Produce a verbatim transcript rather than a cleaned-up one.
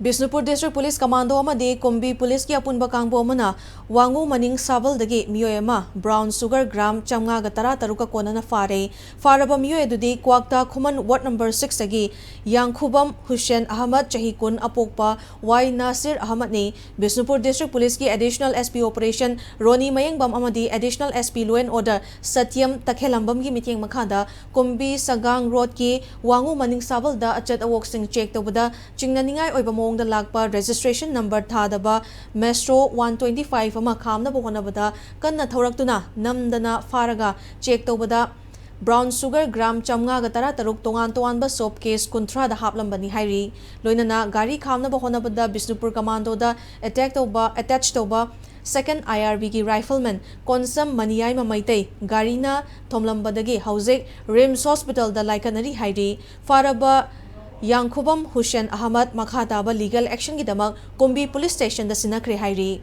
Bishnupur District Police Commando ꯑꯃꯗꯤ ꯀꯨꯝꯕꯤ Policeꯀꯤ ꯑꯄꯨꯟꯕ ꯀꯥꯡꯕꯨ ꯑꯃꯅ ꯋꯥꯉꯨ ꯃꯅꯤꯡ ꯁꯥꯕꯜꯗꯒꯤ ꯃꯤꯑꯣꯏ ꯑꯃ brown sugar gram ꯆꯥꯝꯃꯉꯥꯒ ꯇꯔꯥ ꯇꯔꯨꯛꯀ ꯀꯣꯟꯅꯅ ꯐꯥꯔꯦ꯫ ꯐꯥꯔꯕ ꯃꯤꯑꯣꯏ ꯑꯗꯨꯗꯤ ꯀ꯭ꯋꯥꯛꯇꯥ ꯈꯨꯃꯟ ward number sixꯇꯒꯤ ꯌꯥꯡꯈꯨꯕꯝ ꯍꯨꯁꯦꯟ ꯑꯍꯃꯗ, ꯆꯍꯤ ꯀꯨꯟ, ꯑꯄꯣꯛꯄ ꯋꯥꯏ Nasir ꯑꯍꯃꯗꯅꯤ꯫ Bishnupur District Policeꯀꯤ Additional SP Operation ꯔꯣꯅꯤ ꯃꯌꯦꯡꯕꯝ ꯑꯃꯗꯤ Additional SP Law and Order ꯁꯇ꯭ꯌꯝ ꯇꯈꯦꯂꯝꯕꯝꯒꯤ ꯃꯤꯠꯌꯦꯡ ꯃꯈꯥꯗ ꯀꯨꯝꯕꯤ ꯁꯒꯥꯡ ꯔꯣꯗꯀꯤ ꯋꯥꯉꯨ ꯃꯅꯤꯡ ꯁꯥꯕꯜꯗ ꯑꯆꯠ ꯑꯋꯣꯛꯁꯤꯡ check ꯇꯧꯕꯗ ꯆꯤꯡꯅꯅꯤꯡꯉꯥꯏ ꯑꯣꯏꯕ ꯃꯑꯣꯡꯗ ꯂꯥꯛꯄ registration number ꯊꯥꯗꯕ Maestro one twenty five ꯑꯃ ꯈꯥꯝꯅꯕ ꯍꯣꯠꯅꯕꯗ ꯀꯟꯅ ꯊꯧꯔꯛꯇꯨꯅ ꯅꯝꯗꯅ ꯐꯥꯔꯒ check ꯇꯧꯕꯗ brown sugar gram ꯆꯥꯝꯃꯉꯥꯒ ꯇꯔꯥ ꯇꯔꯨꯛ ꯇꯣꯉꯥꯟ ꯇꯣꯉꯥꯟꯕ soap case ꯀꯨꯟꯊ꯭ꯔꯥꯗ ꯍꯥꯞꯂꯝꯕꯅꯤ ꯍꯥꯏꯔꯤ꯫ ꯂꯣꯏꯅꯅ ꯒꯥꯔꯤ ꯈꯥꯝꯅꯕ ꯍꯣꯠꯅꯕꯗ ꯕꯤꯁꯅꯨꯄꯨꯔ Commandoꯗ attack ꯇꯧꯕ, attach ꯇꯧꯕ Second IRBꯒꯤ rifleman ꯀꯣꯟꯁꯝ ꯃꯅꯤꯌꯥꯏꯃ ꯃꯩꯇꯩ ꯒꯥꯔꯤꯅ ꯊꯣꯝꯂꯝꯕꯗꯒꯤ ꯍꯧꯖꯤꯛ RIMS Hospitalꯗ ꯂꯥꯏꯀꯠꯅꯔꯤ ꯍꯥꯏꯔꯤ꯫ ꯐꯥꯔꯕ ꯌꯥꯡꯈꯨꯕꯝ ꯍꯨꯁꯦꯟ ꯑꯍꯃꯗ ꯃꯈꯥ ꯇꯥꯕ legal actionꯒꯤꯗꯃꯛ ꯀꯨꯝꯕꯤ Police Stationꯗ ꯁꯤꯟꯅꯈ꯭ꯔꯦ ꯍꯥꯏꯔꯤ꯫